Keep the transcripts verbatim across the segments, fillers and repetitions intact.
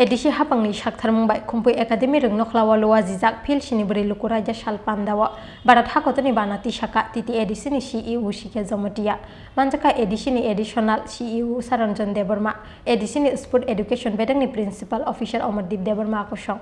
A D C hapangni saktharmung bai Khumpui Academy rwngnokhla o luajijak Phil sini bwrwi luku raida sal pandao Bharat hakotorni bana tisaka T T A D C ni C E O C K Jamatia. Manjakha A D C ni Additional C E O Saranjan Debbarma, A D C ni Sport Education bedekni Principal Officer Omordeep Debbarma akosong.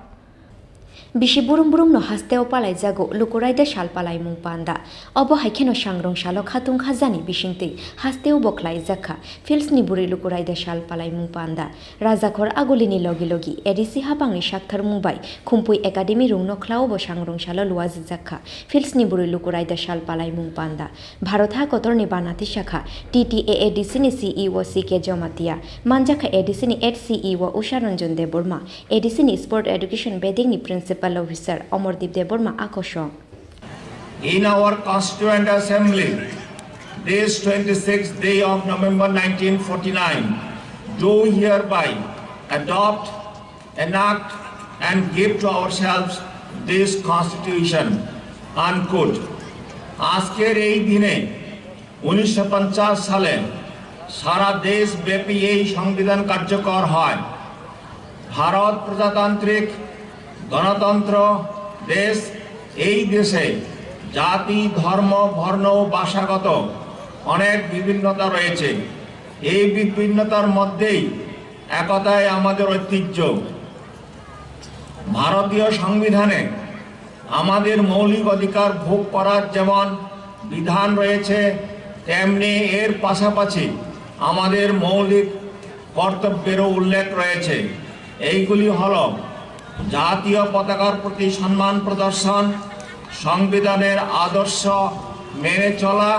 Bisi burum burum no hasteo palaijago luku raida sal palaimung panda. Obo hai kheno sangrong salo khatung khajani bisingtwi hasteo bo khlaijakha Philsni bwrwi luku raida sal palaimung panda. Rajakhor agulini logi logi A D C hapangni saktharmung bai Khumpui Academy rwngnokhla o bo sangrong salo luajijakha Philsni bwrwi luku raida sal palaimung panda. Bharat hakotorni bana tisakha T T A A D C ni C E O C K Jamatia, manjakha A D C ni H C E O Usha Ranjan Debbarma, A D C ni Sport Education bedekni Principal Officer Omordeep Debbarma akosong. In our Constituent Assembly, this twenty-sixth day of November nineteen forty-nine, do hereby adopt, enact and give to ourselves this Constitution, unquote. আজকের এই দিনে উনিশশো পঞ্চাশ সালে সারা দেশব্যাপী এই সংবিধান কার্যকর হয়। ভারত প্রজাতান্ত্রিক গণতন্ত্র দেশ। এই দেশে জাতি, ধর্ম, বর্ণ ও ভাষাগত অনেক বিভিন্নতা রয়েছে। এই বিভিন্নতার মধ্যেই একতাই আমাদের ঐতিহ্য। ভারতীয় সংবিধানে আমাদের মৌলিক অধিকার ভোগ করার যেমন বিধান রয়েছে, তেমনি এর পাশাপাশি আমাদের মৌলিক কর্তব্যেরও উল্লেখ রয়েছে। এইগুলি হল জাতীয় পতাকার প্রতি সম্মান প্রদর্শন, সংবিধানের আদর্শ মেনে চলা,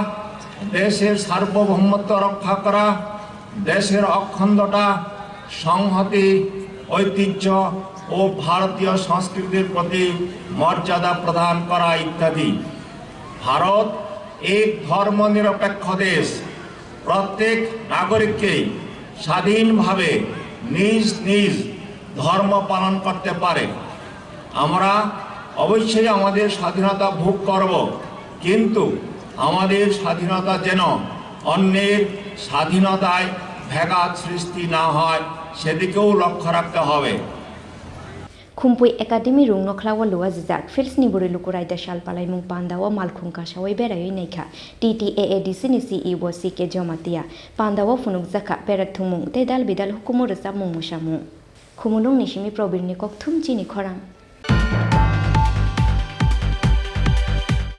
দেশের সার্বভৌমত্ব রক্ষা করা, দেশের অখণ্ডতা, সংহতি, ঐতিহ্য ও ভারতীয় সংস্কৃতির প্রতি মর্যাদা প্রদান করা ইত্যাদি। ভারত এক ধর্মনিরপেক্ষ দেশ। প্রত্যেক নাগরিককে স্বাধীনভাবে নিজ নিজ ধর্ম পালন করতে পারে। আমরা অবশ্যই আমাদের স্বাধীনতা ভোগ করব, কিন্তু আমাদের স্বাধীনতা যেন অন্যের স্বাধীনতায় ব্যাঘাত সৃষ্টি না হয়, সেদিকেও লক্ষ্য রাখতে হবে। Khumpui Academy rwngnokhla o luajijak Philsni bwrwi luku raida sal palaimung panda o malkhung kasawi beraiwi naikha T T A A D C ni C E O C K Jamatia. Panda o phunukjakha perek thwngmung tei dal bidal hukumu rwchapmung mwsamung. Khumulwngni simi Probirni kokthum chini khorang.